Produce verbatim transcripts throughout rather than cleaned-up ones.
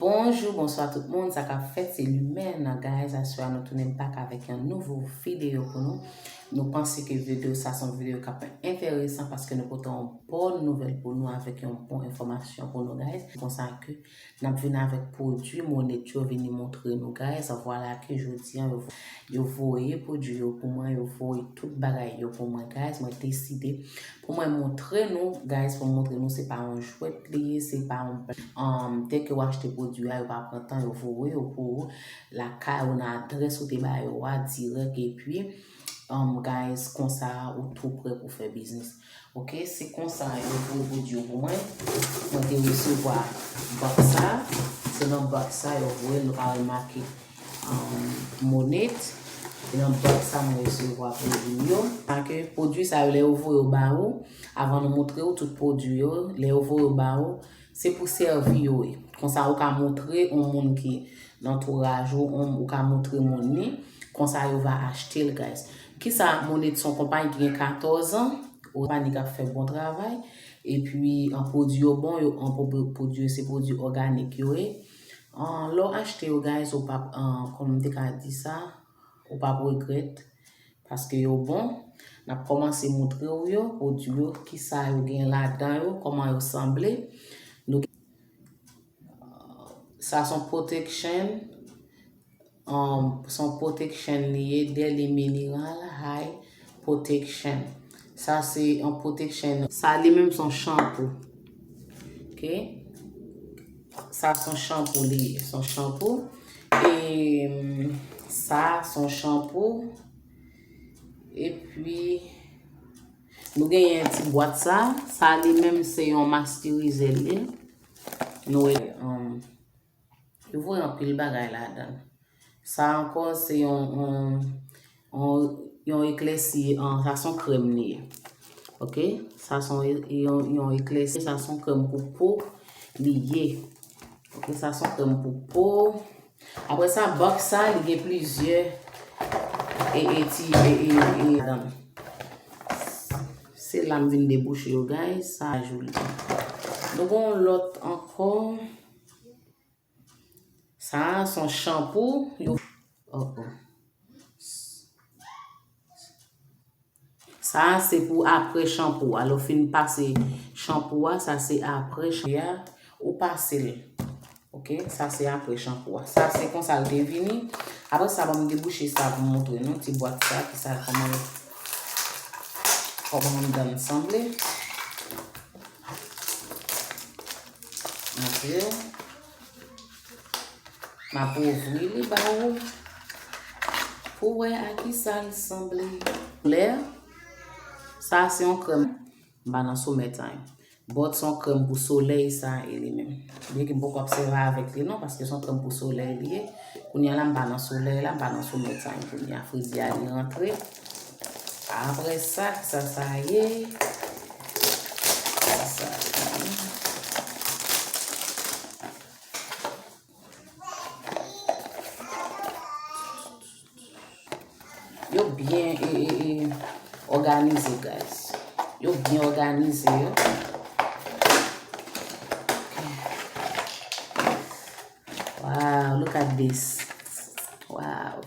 Bonjou, bonswa tout moun, sa k ap fèt, se Lumène, guys. Aswè a nou tounen back avèk yon nouvo videyo pou nou. Nou panse ke videyo sa se yon videyo k ap enteresan paske nou pote yon bon nouvèl pou nou avèk yon bon enfòmasyon pou nou, guys. Konsa ke n ap vin avèk pwodui Monét yo vini montre nou, guys. Vwala ke jodi a yo, yo voye pwodui yo pou mwen, yo voye tout bagay yo pou mwen, guys. Mwen deside pou mwen montre nou, guys, pou mwen montre nou se pa yon jwèt li ye, se pa yon, um, dèke w achte pwodui a, yo pa pran tan, yo voye yo pou ou lakay ou nan adrès ou te ba yo a dirèk, epi, um, guys, konsa ou tou prè pou fè biznis. Ok, se konsa yo voye pwodui yo pou mwen. Mwen te resevwa box sa. Se nan box sa yo voye, nou ka remake, um, Monét. Se nan box sa mwen resevwa pwodui yo. Sa ke pwodui sa yo, lè yo voye yo ba ou, avan nou montre ou tout pwodui yo, lè yo voye yo ba ou, se pou sèvi yo ye. Konsa ou ka montre yon moun ki nan antouraj ou, yon, ou ka montre moun li. Konsa yo va achte l, guys. Kisa Monét se yon konpayi ki gen katòz an, yon konpayi k ap fè bon travay. Epi, an, pwodui yo bon, yo, an, pwo-, pwodui yo se pwodui òganik yo ye. An, lè w achte yo, guys, ou p ap, an, kòman m te ka di sa, ou p ap regrèt. Paske yo bon. N ap kòmanse montre w yo, pwodui yo, kisa yo gen ladan yo, kòman yo sanble. Nou, sa se yon protection, um, se yon protection li ye, Daily Mineral High Protection. Sa se yon protection. Sa li menm se yon shampoo. Ok? Sa se yon shampoo li ye, se yon shampoo. E, um, sa se yon shampoo. Epi, nou genyen ti bwat sa. Sa li menm se yon masterize li. Nou wè, um, yo voye anpil bagay ladan. Sa ankò se yon, yon, yon, yon eklèsi, an, sa se yon krèm li ye. Ok? Sa se yon, yon, yon eklèsi, sa se yon krèm pou po li ye. Ok, sa se yon krèm pou po. Apre sa, box sa, li gen plizyè e, e ti, e, e, e, ladan. Se la m vin debouche yo, guys. Sa joli. Nou gen yon lòt ankò. Sa, se yon shampoo. Yo, oh, oh. Sa se pou apre shampoo a. Lè w fin pase shampoo a, sa se apre shampoo a, ou pase l. Ok, sa se apre shampoo a. Sa se konsa l te vini. Apre sa, ban m debouche sa pou m montre nou ti bwat sa, ki sa, kòman, kòman anndan l sanble. Montre w. M ap ouvri li ba ou pou wè a ki sa l sanble. Koulè, sa se yon krèm. M pa nan summertime. But se yon krèm pou solèy sa e li menm. Byenke m poko ap sèvi avèk li non, paske se yon krèm pou solèy li ye. Kounye a la m pa nan solèy la, m pa nan summertime kounye a. Fredi a li rantre. Apre sa, ki sa sa ye? Sa sa ye. Yo byen e, e, e, òganize, guys. Yo byen òganize yo. Wow, look at this. Wow.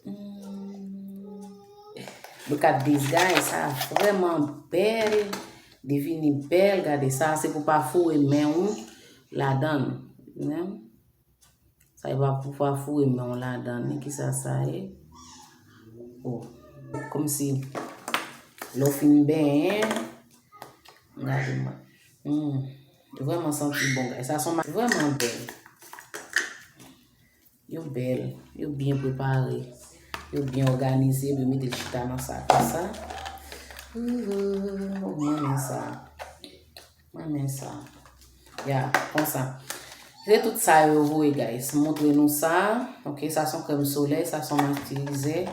Mm. Look at this, guys. Sa vrèman bèl. Li vini bèl. Gade sa. Se pou pa foure men w ladan l. Sa e pa pou pa foure men w ladan l. Ni ki sa sa ye. Oh. Kòmsi lè w fin benyen. Gade mwen. Hmm. Vrèman santi bon, guys. Sa se yon ma-, vrèman bèl. Yo bèl, yo byen prepare, yo byen òganize, epi yo mete l chita nan sa, konsa. Ouh, mwen renmen sa. Mwen renmen sa. Ya, konsa. Se tout sa yo voye, guys. Montre nou sa. Ok, sa se yon krèm solèy, sa se yon masterize,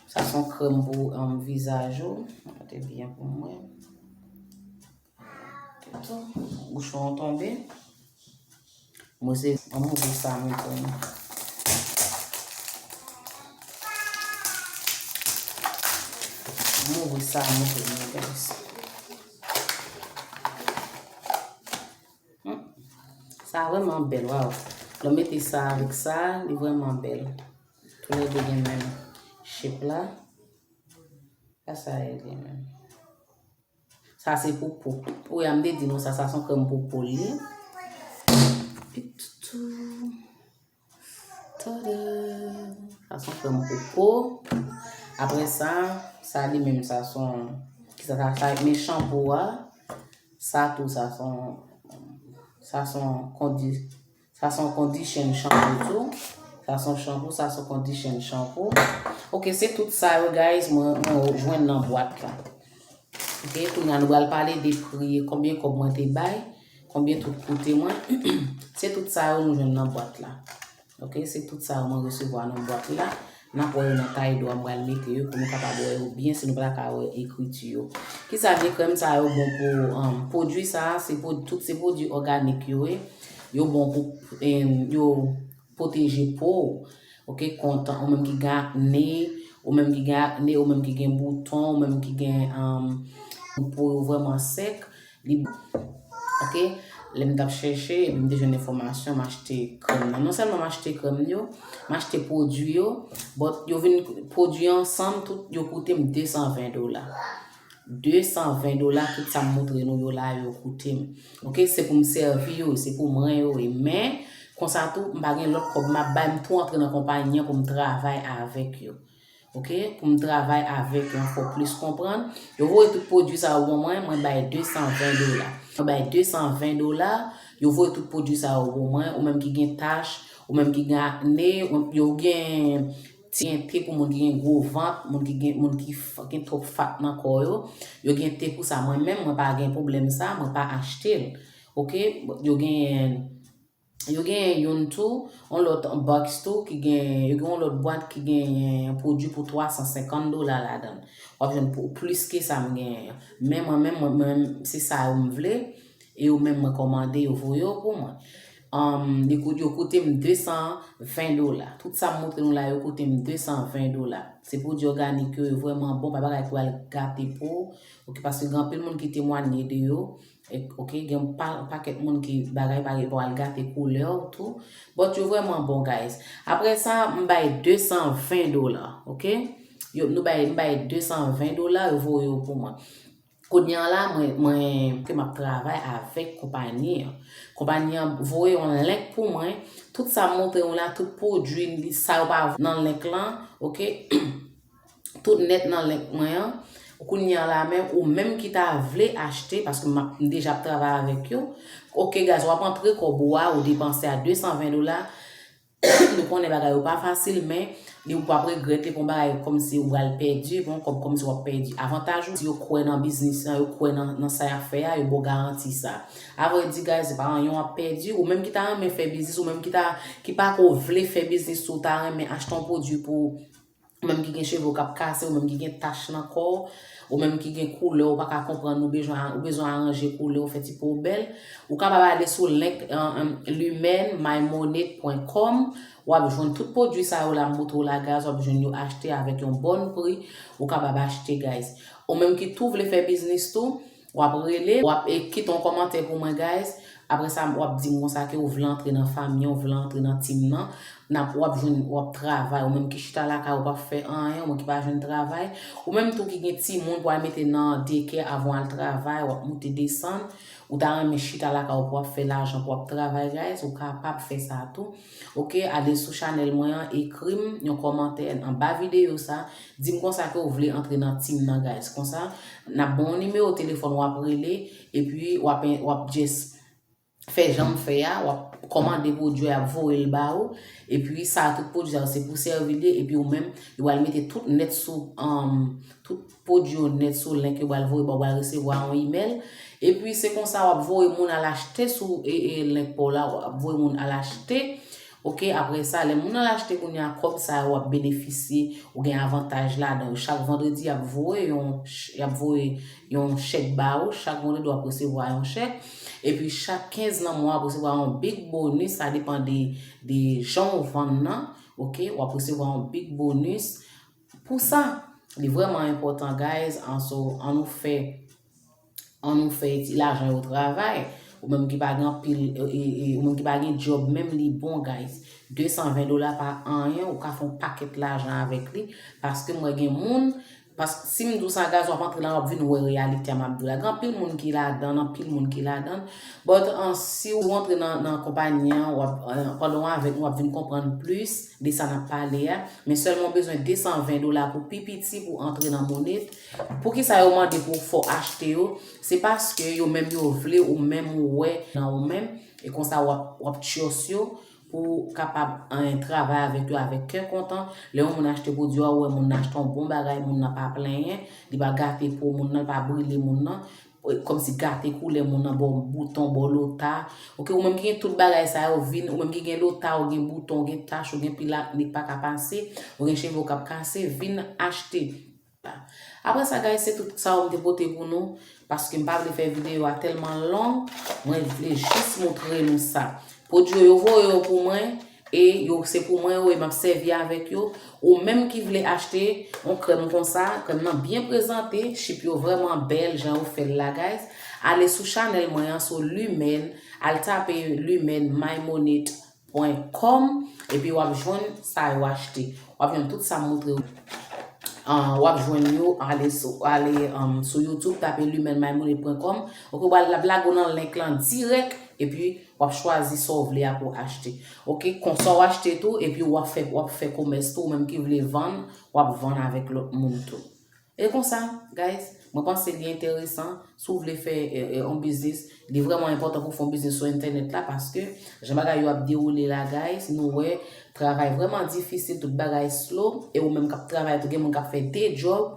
sa se yon krèm pou, um, vizaj ou. Mete byen pou mwen. Bouchon an tonbe. Mwen se, an m ouvri sa mwen tou. An m ouvri sa mwen tou, guys. Sa vrèman bèl, waw. Lè w mete sa avèk sa, li vrèman bèl. Toulède gen menm shape la. Sa sa ye li menm. Sa se pou po. Pou ya m te di nou sa, sa se yon krèm pou po li. Pitutou. Tada! Sa se yon krèm pou po. Apre sa, sa li menm sa se yon, ki sa, sa, sa men shampoo a. Sa tou, sa se yon, sa se yon condi-, sa se yon condition shampoo tou. Sa se yon shampoo, sa se yon condition shampoo. Ok, se tout sa yo, guys, mwen, mwen jwenn nan bwat la. Ok, kounye a nou pral pale de pri, konbyen kòb mwen te bay, konbyen tout koute mwen. Se tout sa yo nou jwenn nan bwat la. Ok, se tout sa yo mwen resevwa nan bwat la. N ap wè yo nan kay do a, m pral mete yo pou nou kapab wè yo byen si nou pa ta ka wè ekriti yo. Kisa gen krèm sa yo bon pou, um, pwodui sa, se pwod-, tout se pwodui òganik yo ye. Yo bon pou, em, yo pwoteje po w. Ok, kont ou menm ki gen akne, ou menm ki gen akne, ou menm ki gen bouton, ou menm ki gen, um, po yo vrèman sèk, li bon. Ok, lè m t ap chèche, epi m te jwenn enfòmasyon, m achte krèm nan. Non sèlman m achte krèm yo, m achte pwodui yo, but yo vin pwodui ansanm, tout yo koute m de san ven dola. De san ven dola, tout sa m montre nou yo la, yo koute m. Ok, se pou m sèvi yo, se pou mwen yo ye. Men, konsa tou, m pa gen lòt kòb m ap bay, m tou antre nan konpayi an pou m travay avèk yo. Ok, pou m travay avèk yo, fò w plis konprann. Yo voye tout pwodui sa yo ban mwen, mwen bay de san ven dola. Mwen bay de san ven dola, yo voye tout pwodui sa yo ban mwen, ou menm ki gen tach, ou menm ki gen akne, ou, yo gen ti gen te pou moun ki gen gwo vant, moun ki gen, moun ki f-, gen twòp fat nan kò yo. Yo gen te pou sa. Mwen menm, mwen pa gen pwoblèm sa, mwen pa achte l. Ok, yo gen, yo gen youn tou, yon lòt box tou, ki gen, yo gen yon lòt bwat ki gen pwodui pou twa san senkant dola ladan l. W ap jwenn pou plis ke sa m genyen an. Men mwen menm, mwen menm, se sa yo m vle. E yo menm mwen kòmande, yo voye yo pou mwen. Um, li kout-, yo koute m de san ven dola. Tout sa m montre nou la, yo koute m de san ven dola. Se pwodui òganik yo, yo vrèman bon, pa bagay ki pral gate po w. Ok, paske gen anpil moun ki temwanye de yo. E, ok, gen pa-, pakèt moun ki bagay pa pral gate koulè w tou. But yo vrèman bon, guys. Apre sa, m bay de san ven dola, ok? Yo, nou bay, m bay de san ven dola, yo voye yo pou mwen. Kounye a la, mwen, mwen, ke m ap travay avèk konpayi an. Konpayi an voye yon link pou mwen. Tout sa m montre w la, tout pwodui, sa yo pa nan link lan, ok? Tout nèt nan link mwen an. Kounye a la menm, ou menm ki ta vle achte, paske m ap, m deja ap travay avèk yo. Ok, guys, w ap antre kòb ou a, ou depanse a de san ven dola. Nou konnen bagay yo pa fasil, men li ou p ap regrèt li, pa yon bagay kòmsi ou pral pèdi, pa yon kòb kòmsi w ap pèdi. Avantaj ou, si yo kwè nan biznis lan, yo kwè nan, nan sa y ap fè a, yo ba w garanti sa. Avrèdi, guys, se pa anyen w ap pèdi. Ou menm ki ta renmen fè biznis, ou menm ki ta, ki pa ko vle fè biznis, ou ta renmen achte yon pwodui pou ou menm ki gen cheve w k ap kase, ou menm ki gen tach nan kò w, ou menm ki gen koulè w pa ka konprann, ou bezwen, ou bezwen aranje koulè w, fè ti po w bèl, ou kapab ale sou link, uh, um, lumen my monat point com, w ap jwenn tout pwodui sa yo la m montre w la, guys, w ap jwenn yo achte avèk yon bòn pri, ou kapab achte, guys. Ou menm ki tou vle fè biznis tou, w ap rele, w ap, e, kite yon kòmantè pou mwen, guys. Apre sa, w ap di m konsa ke w vle antre nan fanmi an, w vle antre nan team nan. N ap, w ap jwenn, w ap travay. Ou menm ki chita lakay ou, w p ap fè anyen, ou menm ki pa jwenn travay. Ou menm tou ki gen timoun pou al mete nan daycare avan w al travay, w ap moute desann. Ou ta renmen chita lakay ou pou w ap fè lajan, pou w ap travay, guys. Ou kapab fè sa tou. Ok, ale sou chanèl mwen an, ekri m yon kòmantè anba videyo sa. Di m konsa ke w vle antre nan team nan, guys. Konsa, n ap ba w yon nimewo telefòn, w ap rele, epi w ap, w ap just fè jan m fè a, w ap kòmande pwodui a, y ap voye l ba ou. Epi sa, tout pwodui sa yo, se pou sèvi l ye, epi ou menm, yo pral mete tout nèt sou, um, tout pwodui yo nèt sou link yo pral voye ba w, w pral resevwa yon email. Epi se konsa, w ap voye moun al achte sou, e, e, link pa w la, w ap voye moun al achte. Ok, apre sa, lè moun nan al achte kounye a, kòb sa yo w ap benefisye, ou gen avantaj ladan yo. Chak vandredi, y ap voye yon ch-, y ap voye yon chèk ba ou. Chak vandredi, w ap resevwa yon chèk. Epi chak kenz nan mwa, w ap resevwa yon big bonus. Sa depann de, de jan w vann nan. Ok, w ap resevwa yon big bonus. Pou sa, li vrèman enpòtan, guys. An, so, an nou fè An nou fè ti lajan yo travay. Ou menm ki pa gen anpil, e, e, e, ou menm ki pa gen djòb menm, li bon, guys. De san ven dola pa anyen, ou ka fè yon pakèt lajan avèk li. Paske mwen gen moun, paske si m di w sa, guys, w ap antre la, w ap vin wè reyalite a m ap di w la. Gen anpil moun ki ladan, anpil moun ki ladan. But, an, si w antre nan, nan konpayi an, w ap, an, pandan w avèk nou, w ap vin konprann plis de sa n ap pale a. Men sèlman w bezwen de san ven dola pou pi piti pou antre nan Monet. Poukisa yo mande pou w fò achte yo? Se paske yo menm yo vle ou menm ou wè nan ou menm. E konsa w ap, w ap trust yo pou w kapab, en, travay avèk yo avèk kè kontan. Lè yon moun achte pwodui a, ou wè moun nan achte yon bon bagay, moun nan pa plenyen, li pa gate po moun nan, li pa brile moun nan, kòmsi gate koulè moun nan, ba w bouton, ba w lota. Oke, ou menm ki gen tout bagay sa yo, vin, ou menm ki gen lota, ou gen bouton, ou gen tach, ou gen pil akne k pa ka pase, ou gen cheve w k ap kase, vin achte. Apre sa, guys, se tout sa yo m te pote pou nou, paske m pa vle fè videyo a tèlman long, mwen vle jis montre nou sa. Pwodui yo, yo voye yo pou mwen, e yo, se pou mwen yo, e m ap sèvi avèk yo. Ou menm ki vle achte yon krèm konsa, krèm nan byen prezante, chip yo vrèman bèl, jan yo fè l la, guys. Ale sou chanèl mwen an, sou Lumen, al tape Lumen My Monat pwen kòm, epi w ap jwenn sa yo achte. W ap jwenn tout sa m montre w. Ah, w ap jwenn yo, ale sou, ale, um, sou YouTube, tape lumen my monat pwen kòm. Oke, w ap lage w nan link lan dirèk, epi w ap chwazi sa w vle a pou w achte. Oke, konsa w achte tou, epi w ap fè, w ap fè komès tou, ou menm ki vle vann, w ap vann avèk lòt moun tou. E konsa, guys, mwen panse li enteresan. Si w vle fè, e, e, yon biznis, li vrèman enpòtan pou w fè yon biznis sou entènèt la, paske jan bagay yo ap dewoule la, guys, nou wè travay vrèman difisil, tout bagay slow, e ou menm k ap travay tou, gen moun k ap fè de djòb,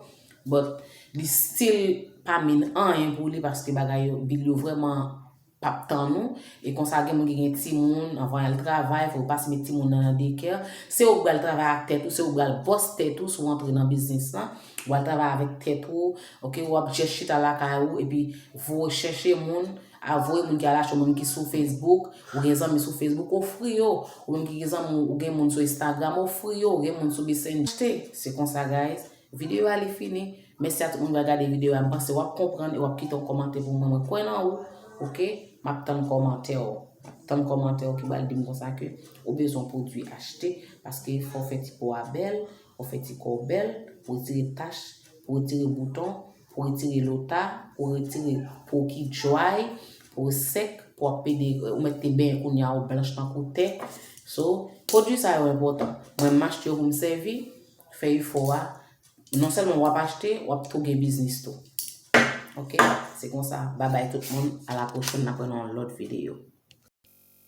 but li still pa mean anyen pou li, paske bagay yo, bil yo vrèman p ap tann ou. E konsa, gen moun ki gen timoun, anvan y al travay, fò w pase met timoun nan nan daycare. Se ou k pral travay ak tèt ou, se ou k pral bòs tèt ou si w antre nan biznis lan. W al travay avèk tèt ou, oke, w ap just chita lakay ou, epi voye chèche moun, a voye moun ki al achte, moun ki sou Facebook, ou gen zanmi sou Facebook, ofri yo. Ou menm ki gen zanmi, ou gen moun sou Instagram, ofri yo, ou gen moun sou Messenger. Achte. Se konsa, guys. Videyo a li fini. Mèsi a tout moun ki gade videyo a. M panse w ap konprann e w ap kite yon kòmantè pou mwen. Mwen kwè nan ou. Oke? M ap tann kòmantè w. M ap tann kòmantè w ki pral di m konsa ke ou bezwen pwodui achte, paske fò w fè ti po a bèl, fò w fè ti kò w bèl, pou retire tach, pou retire bouton, pou retire lota, pou retire po ki dry, po sèk, pou ap pede, ou mèt te benyen kounye a ou blanch tankou tè. So, pwodui sa yo enpòtan. Mwen, m achte yo pou m sèvi, fè efò a. Non sèlman w ap achte, w ap tou gen biznis tou. Oke? Se konsa. Babay tout moun. A la pwochèn, n ap wè nan yon lòt videyo.